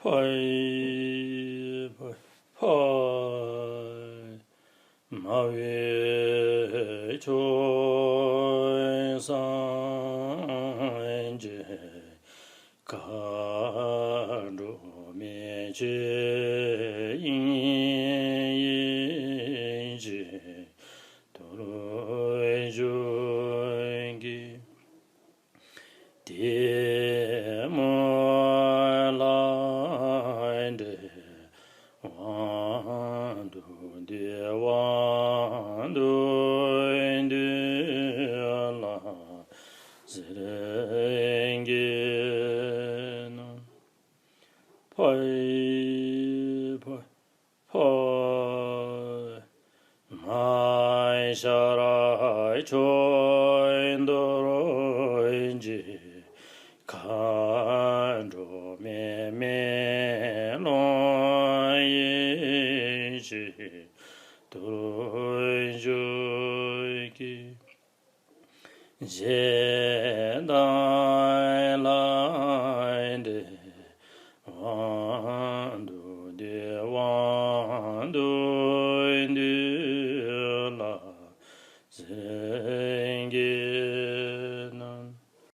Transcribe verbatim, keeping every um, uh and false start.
ཕའི་ཕ་ཕ། སྨྲ་བའི་ཆོས་སངས་རྒྱས། མཁའ་འགྲོ་མའི་ཆོས་དབྱིངས་ཡེ་ཤེས་རྡོ་རྗེ་ཀུན་གྱི། གཏི་མུག་ལས་འདྲེན་དབང་དུ་འདུས། དབང་དུ་འདུས་ལ་ཟེར་གྱིས་ན། ཕའི་ཕ་ཕ། མ་ཤ་ར་ཆོས་རྡོ་རྗེ། མཁའ་འགྲོ་མའི་མེ་ལོང་ཡེ་ཤེས་རྡོ་རྗེ་ཀུན། ཞེ་སྡང་ལས་འདྲེན་དབང་དུ་འདུས། དབང་དུ་འདུས་ལ་ཟེར་གྱིས།